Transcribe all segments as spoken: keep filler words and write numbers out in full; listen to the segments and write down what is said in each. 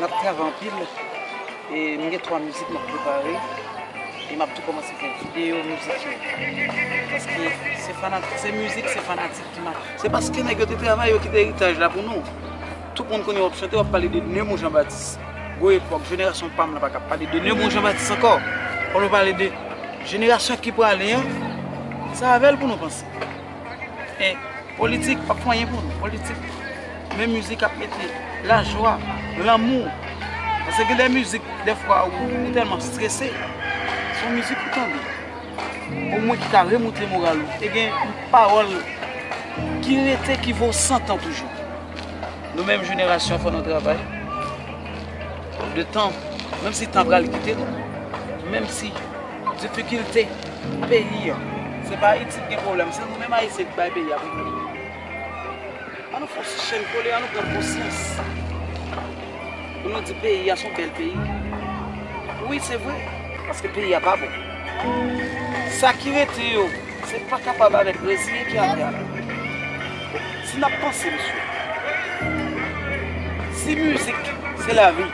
M ap travay anpil. E m gen twa mizik m ap prepare. E m ap tou kòmanse fè videyo mizik yo. Paske se fanatik, se mizik, se fanatik ki ma... Se paske nèg yo te travay, yo kite eritaj la pou nou. Tout moun konnen w ap chante, w ap pale de Nemours Jean Baptiste. Gwo epòk, jenerasyon pa m nan pa ka pale de Nemours Jean Baptiste ankò. Fò nou pale de jenerasyon ki prale an. Se avè l pou nou panse. E politik p ap fè anyen pou nou. Politik, men mizik ap mete lajwa, lanmou. Paske gen de mizik, dèfwa, ou, ou tèlman strese, se yon mizik ou tande, omwen ki ka remoute moral ou. E gen pawòl ki rete, ki vo san tan toujou. Nou menm jenerasyon, fò nou travay. De tan, menm si tan pral kite nou, menm si difikilte peyi an, se pa Ayiti ki gen pwoblèm, se nou menm Ayisyen ki bay peyi a pwoblèm. An nou fè yon ti chenn kole, an nou pran konsyans. Pou nou di peyi a se yon bèl peyi. Wi, se vre, paske peyi a pa bon. Sa ki rete yo, se pa kapab avèk reziye ki atè a la. Si n ap panse, mesye, si mizik se lavi,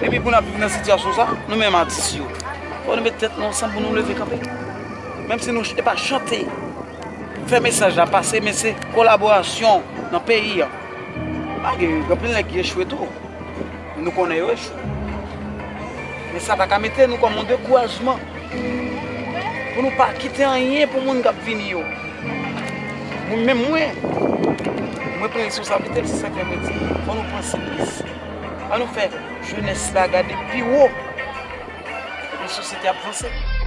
epi pou n ap viv nan sitiyasyon sa, nou menm atis yo, fò nou met tèt nou ansanm pou nou leve kanpe. Menm si nou ch-, e pa chante, fè mesaj la pase, men se kolaborasyon nan peyi a. Malgre gen anpil nèg ki echwe tou. Nou konnen yo echwe. Men sa pa ka mete nou kòm yon dekourajman pou nou pa kite anyen pou moun k ap vini yo. Mwen menm mwen, mwen pran responsablite l, se sa k fè mwen di, fò nou panse plis. An nou fè jenès la gade pi wo. Epi sosyete ap vanse.